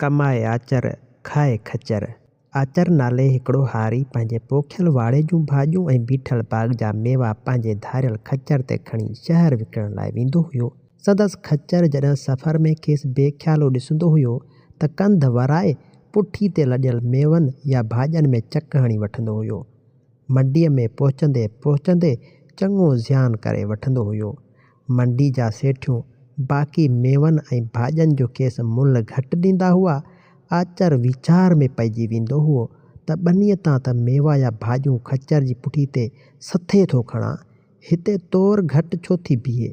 ڪمائي آچر، کائي خچر. آچر نالي هڪڙو هاري پنهنجي پوکيل واڙي جون ڀاڄيون ۽ بيٺل باغ جا ميوا پنهنجي ڌاريل خچر تي کڻي شهر وڪڻڻ لاء ويندو هيو. سندس خچر جڏهن سفر ۾ کيس بي خيالو ڏسندو هيو ته ڪنڌ ورائي پٺي تي لڏيل ميون يا ڀاڄين ۾ چڪ هڻي وٺندو هيو. منڊيء ۾ پهچندي پهچندي چڱو زيان ڪري وٺندو هيو. منڊي جا سيٺيون باقي ميون ۽ ڀاڄين جو کيس ملهه گهٽ ڏيندا هئا. آچر ويچار ۾ پئجي ويندو هئو ته ٻنيء تان ته ميوا يا ڀاڄيون خچر جي پٺي تي سٿي ٿو کڻان، هتي تور گهٽ ڇو ٿي بيهي؟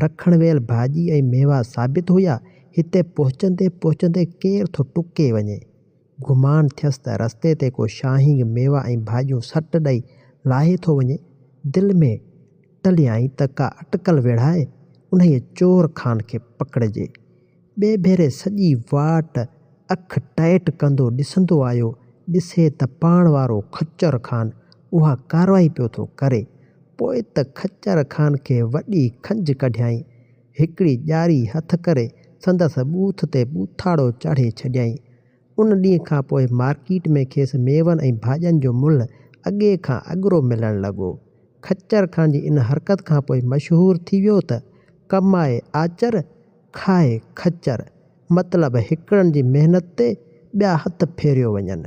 رکڻ ويل ڀاڄي ۽ ميوا ثابت هيا، هتي پهچندي پهچندي ڪير ٿو ٽڪي وڃي؟ گمان ٿيس ته رستي تي ڪو شاهينگ ميوا ۽ ڀاڄيون سٽ ڏئي لاهي ٿو وڃي. دل ۾ ٽليائين ته ڪا اٽڪل ويڙهائي انهيء چور خان کي پڪڙجي. ٻئي ڀيري سڄي واٽ اک ٽائيٽ ڪندو ڏسندو آيو، ڏسي ته پاڻ وارو خچر خان اها ڪارروائي پيو ٿو ڪري. پوء ته خچر خان کي وڏي کنجهه ڪڍيائين. هڪڙي ڄاري هٿ ڪري سندس ٻوٿ تي ٻوٿاڙو چاڙهي ڇڏيائين. ان ڏينهن کان پوء مارڪيٽ ۾ کيس ميون ۽ ڀاڄين جو ملهه اڳي کان اڳرو ملڻ لڳو. خچر خان جي ان حرڪت کان پوء مشهور ٿي ويو ته ڪمائي آچر، کائي خچر. مطلب هڪڙن جي محنت تي ٻيا هٿ ڦيريو وڃن.